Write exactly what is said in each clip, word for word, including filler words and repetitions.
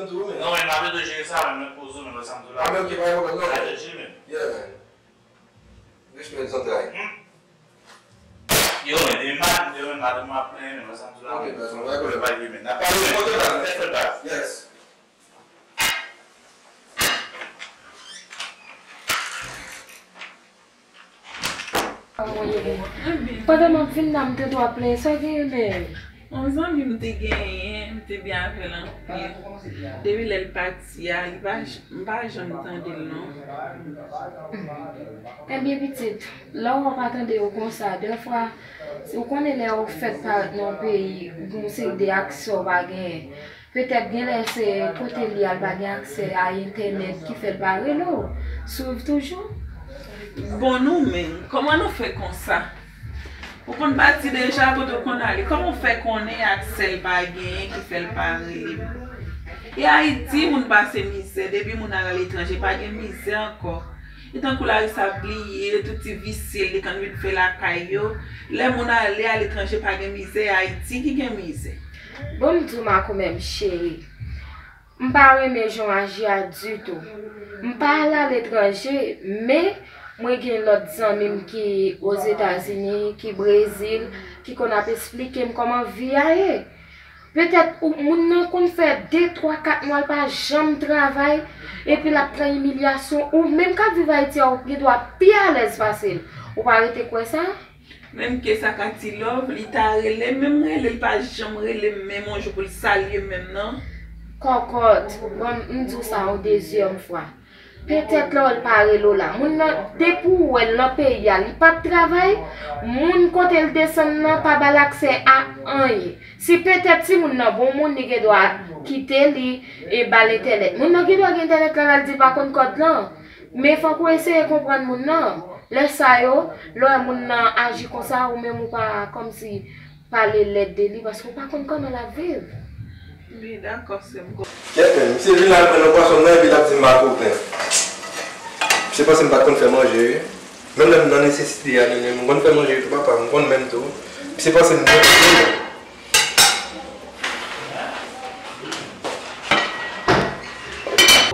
m di w, men. Non, men m ap ede w jere sa, men mwen poze w, men wè sa m di w la. Ah, men ok, pa gen pwoblèm, non. Al jere, men. Yeah, man. Respè zantray. Hmm. Yo, men, demen maten, demen maten, m ap plenyen, men wè sa m di w la. Ok, baz, mwen pa gen pwoblèm. Pa gen, men. N ap pale, men. Ok, baz. Fè, fè, baz. Yes. Pandan m ap vin la, m tande w ap plenyen, sa w genyen menm? Yon zanmi m te genyen, m te byen avè l anpil. Depi lè l pati a, li pa j-, m pa janm tande l non. Ebyen pitit, lè w pa tande yo konsa, dèfwa, ou konnen lè w fèt parèt nan yon peyi, gen yon seri de aksè w pa genyen. Petèt genlè se kote li a, l pa gen aksè a entènèt ki fè l pa rele w. Swiv toujou. Bon, nou menm, kòman nou fè konsa? Ou konn pati deja, kote w konn ale? Kòman w fè konnen ak sè l pa genyen ki fè l pa rele m? E Ayiti, moun pase mizè, depi moun al aletranje, pa gen mizè ankò. E tankou Larissa bliye tout ti visye li te konn vin fè lakay yo. Lè moun ale aletranje, pa gen mizè, e Ayiti ki gen mizè. Bon, m di w, makomè m cheri, m pa renmen jan w aji a ditou. M pa al aletranje, men mwen gen lòt zanmi m ki Ozetazini, ki Brezil, ki konn ap esplike m kòman vi a ye. Petèt ou, moun nan konn fè de, twa, kat mwa, l pa janm travay, epi l ap pran imilyasyon. Ou menm k ap viv Ayiti a, ou gen dwa pi alèz pase l. Ou pa rete kwè sa? Menm ke sa ka ti love, li ta rele m, menm rele, li pa janm rele m, menm yon jou pou l salye m menm, non. Kòkòt, bon, m di w sa yon dezyèm fwa. Petèt lè w pa rele w la. Moun nan, depi w wè l nan peyi a, li p ap travay, moun kote l desann nan pa ba l aksè a anyen. Si petèt timoun nan bon moun, li gen dwa kite li e ba l entènèt. Moun nan gen dwa gen entènèt la, l al di l pa konn kòd lan. Men fòk ou eseye konprann moun nan. Lè sa yo, lè w wè moun nan aji konsa, ou menm ou pa kòmsi pale lèd de li, paske ou pa konn kòman l ap viv. Byen, dakò, sè m. Kèt, men, misye vin la, l pran nan pwason nan, epi l ap di m makoken. Misye panse m pa t konn fè manje, wi. Menm lè m nan nesesite a, li menm, m konn fè manje tou, papa, m konn menm tou. Misye panse m konn fè manje.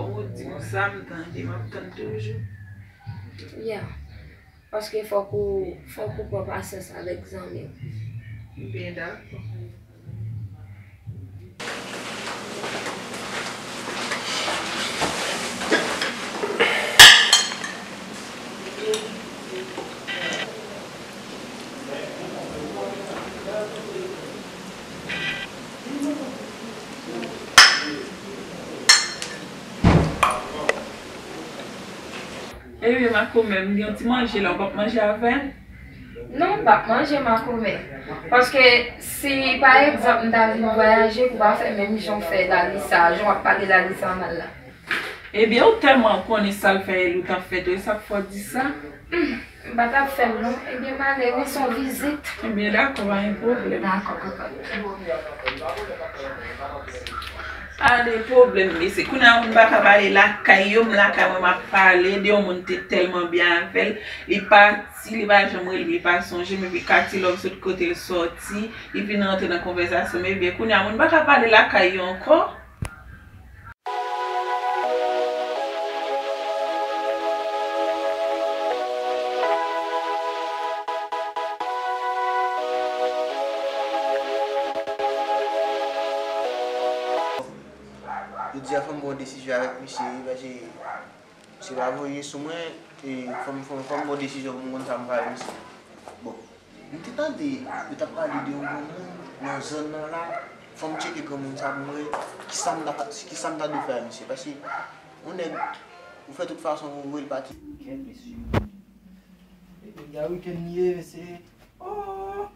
Ou di m sa, m tande, m ap tann toujou. Yeah. Paske fòk ou, fòk ou pran pasyans avèk zanmi w. M byen dakò. Ebyen, makomè, m gen yon ti manje la, ou p ap manje avè m? Non, m p ap manje, makomè. Paske si, pa egzanp, m ta vin vwayaje, pou w pa fè menm jan w fè Larissa, jan w ap pale Larissa mal la. Ebyen, ou tèlman konnen sa l fè Elou t ap fè tou, e sa k fè w di sa? Hmm, m pa t ap fè l non. Ebyen, m ale wi, se yon vizit. Ebyen, dakò, pa gen pwoblèm. Dakò, kòkòt. Pa de pwoblèm, mesye. Kounye a, moun pa ka pale lakay yo, m lakay mwen, m ap pale de yon moun te tèlman byen avè l. Li pati, li pa janm rele m, li pa sonje m, epi Katilòv sot kote l sòti, li vin rantre nan konvèsasyon m. Ebyen, kounye a, moun pa ka pale lakay yo ankò. Jodi a, fò m pran yon desizyon avèk misye, wi, paske misye pa voye sou mwen, e fò m, fò m, fò m pran yon desizyon pou m konn sa m pale misye. Bon. M te tande yo t ap pale de yon granmoun nan zòn nan la. Fò m tcheke granmoun sa pou m wè kisa m ta, kisa m ta dwe fè a misye. Paske yon nèg, ou fè tout fason pou w voye l pati. Kèt, mesye. E peyi a wikenn li ye, mesye. Oh!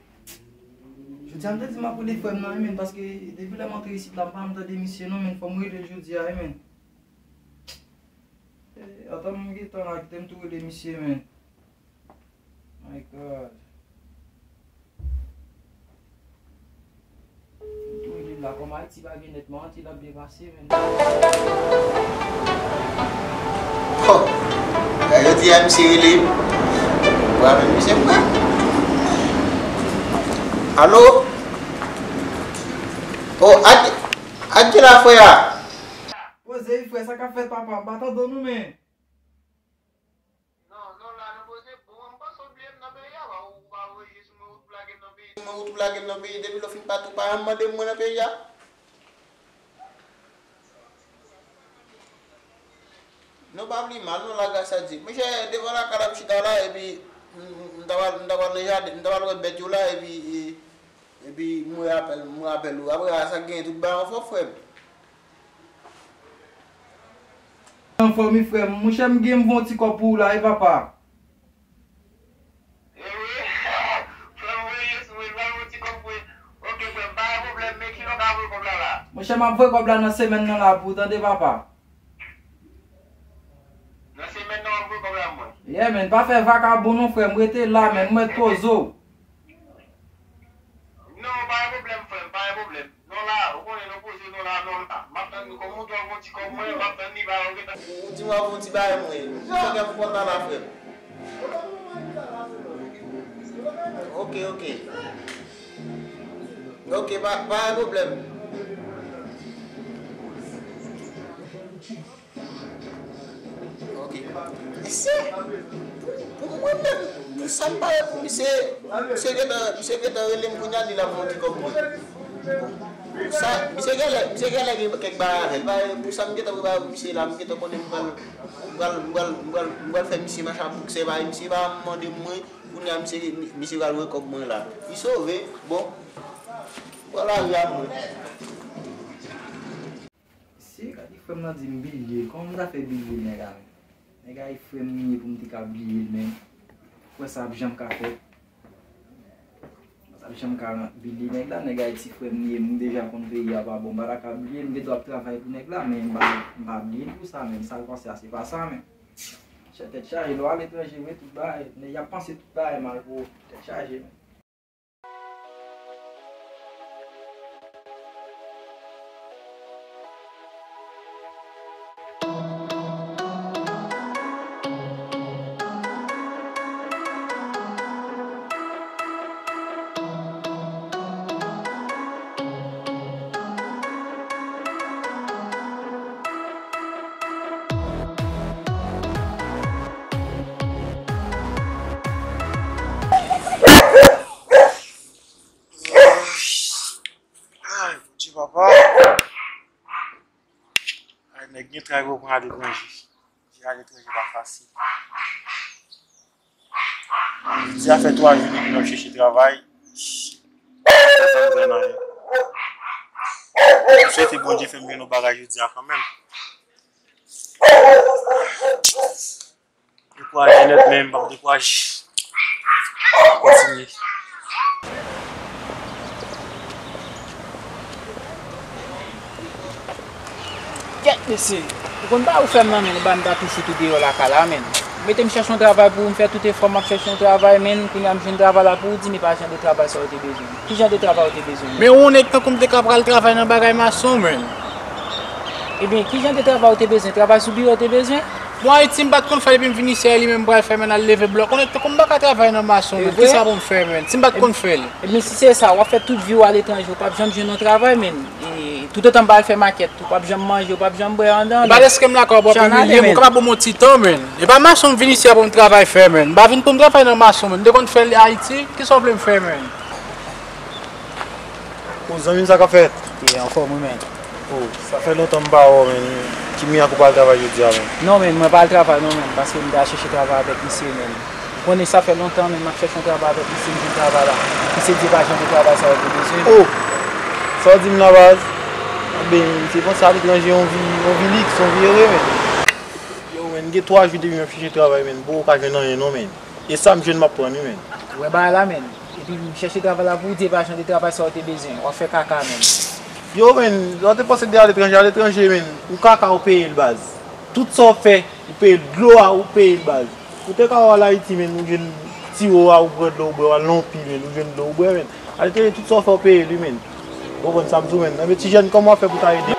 Jodi a m te di m ap rele frè m nan, wi, men, paske depi lè m antre isit la, m pa janm tande misye non, men fò m rele l jodi a, wi, men. Eh, atan m gentan la, kite m tou rele misye, men. My God. M tou rele l la, kòm Ayiti pa gen nèt, m antre l ap byen pase, men. Oh! Lè yo di a misye rele m. Mwen menm misye m pran. Alo? Oh, ak, ak ki la frè a? Poze wi frè, sa k ap fèt papa? M pa tande w non, men. Non, non, la nou poze. Bon, mwen, m panse w bliye m nan peyi a, ou pa voye je sou mwen, ou tou lage m nan peyi. Mwen, ou tou lage m nan peyi. Depi lè w fin pati, ou pa janm mande m mwen nan peyi a. Non, pa pli mal, non, la grâce à Dieu. Monchè, devan lakay la m chita la, epi m, m, m ta pral, m ta pral nan jaden, m ta pral wè bèt yo la, epi, e, epi m rapèl, m rapèl ou. Apre sa, sa k genyen, tout bagay anfòm, frè m. Anfòm wi frè m. Monchè, m gen m voye yon ti kòb pou ou la wi papa. Ewi, frè m voye sou mwen, l pral voye yon ti kòb pou ou. Oke frè m, pa gen pwoblèm, men kilè w ka voye kòb la la? Monchè, m ap voye kòb la nan semèn nan la pou ou tande papa. Nan semèn nan w ap voye kòb la pou mwen. Yeah, man, pa fè vakabon non, frè m. Rete la, man. M wè tozo. Non, pa gen pwoblèm, frè m, pa gen pwoblèm. Non la, ou konnen nou poze non la, non la. M ap tann nou kòm ou dwe yon ti kòb mwen, m ap tann li ba ou gentan. Ou di m w ap yon ti bagay mwen. Fè kè m kontan la, frè m. Ok, ok. Ok, pa, pa gen pwoblèm. Ok. Mesye, pou, pou mwen menm, pou sa m pare pou misye, misye gentan, misye gentan rele m kounye a, di l ap fè yon ti kòb mwen. Bon. Pou sa, misye genlè, misye genlè gen kèk bagay avè l. Pare pou sa m gentan prepare pou misye la, m gentan konnen m pral, m pral, m pral, m pral, m pral fè misye mache a boukse, pare misye pa mande mwen, kounye a misye, misye pral wè kòb mwen la. Li sove, bon. M pral lari a mwen. Si, gade frè m nan di m bliye l. Kòman m ta fè bliye nèg la menm? Nèg la e frè m li ye pou m te ka bliye l, men ou kwè sa ap janm ka fèt? Sa ap janm ka bliye nèg la, nèg la e ti frè m li ye, m deja konn peyi a pa bon, m pa ta ka bliye l, m gen dwa ap travay pou nèg la, men m pa, m pa bliye l pou sa, men sa l panse a se pa sa, men. Chè tèt chaje, lè w aletranje, vre tout bagay, nèg y ap panse tout bagay mal pou ou, tèt chaje, men. Ay, Bondye, papa. Ay, nèg gen tray pou pran aletranje. Viv aletranje pa fasil. Jodi a fè twa jou depi m ap chèche travay. Pèsonn jwenn anyen. M swete Bondye fè m jwenn yon bagay jodi a kanmenm. Dekouraje nèt, men m p ap dekouraje. M ap kontinye. Kèt mesye, ou konn pa ou fè m nan men, ou ba m ta tou fout ou deyò lakay la, men. Ou mete m chèche yon travay pou ou, m fè tout efò m ap chèche yon travay, men kounye a m jwenn travay la pou ou di m e pa jan de travay sa ou te bezwen. Ki jan de travay ou te bezwen, men? Men ou nèg tankou m te ka pral travay nan bagay mason, men. Ebyen, ki jan de travay ou te bezwen? Travay sou biwo ou te bezwen? Bon, Ayiti, m pa t konn fè l, epi m vin isi a, li menm pral fè, men al leve blòk. Ou nèg tankou m pa ka travay nan mason, men. Poukisa pou m fè, men? Si m pa t konn fè l. Ebyen, si se sa, w ap fè tout vi w aletranje, ou p ap janm jwenn yon travay, men. E toutotan m pa al fè makèt, ou p ap janm manje, ou p ap janm bwè anndan. E pa dèske m lakay w ap bliye m, ou kapab ban m yon ti tan, men. E pa mason m vin isi a pou m travay fè, men. M pa vin pou m travay nan mason, men. M te konn fè l Ayiti, kisa w vle m fè, men? O, zanmi m, sa k ap fèt? E, anfòm, wi, men. O, sa fè lontan m pa wè w, men. Ki mirak ou pa al travay jodi a, men? Non, men, mwen pa al travay, non, men, paske m te al chèche travay avèk misye, men. Ou konnen sa fè lontan, men, m ap chèche yon travay avèk misye, m jwenn travay la. Misye di e pa jan de travay sa yo te bezwen. O! Sa w di m la, baz? Anben, misye panse aletranje yon vi, yon vi liks, yon vi ere, men. Yo, men, gen twa jou depi m ap chèche travay, men. Poko ka jwenn anyen, non, men. E sa m jwenn m ap pran, wi, men. Ou wè bagay la, men. Epi m chèche travay la pou w di e pa jan de travay sa w te bezwen. W ap fè kaka, men. Yo, men, sa w te panse de aletranje, aletranje, men. Ou kaka, ou peye l, baz. Tout sa w fè, ou peye l. Dlo a, ou peye l, baz. Ou te ka al Ayiti, men, ou jwenn tiwo a, ou pran dlo, ou bwè, w al nan yon pi, men, ou jwenn dlo, ou bwè, men. Aletranje, tout sa w fè, ou peye l, wi, men. Ou konprann sa m di w, men. Enben, ti jèn, kòman w ap fè pou w ta ede?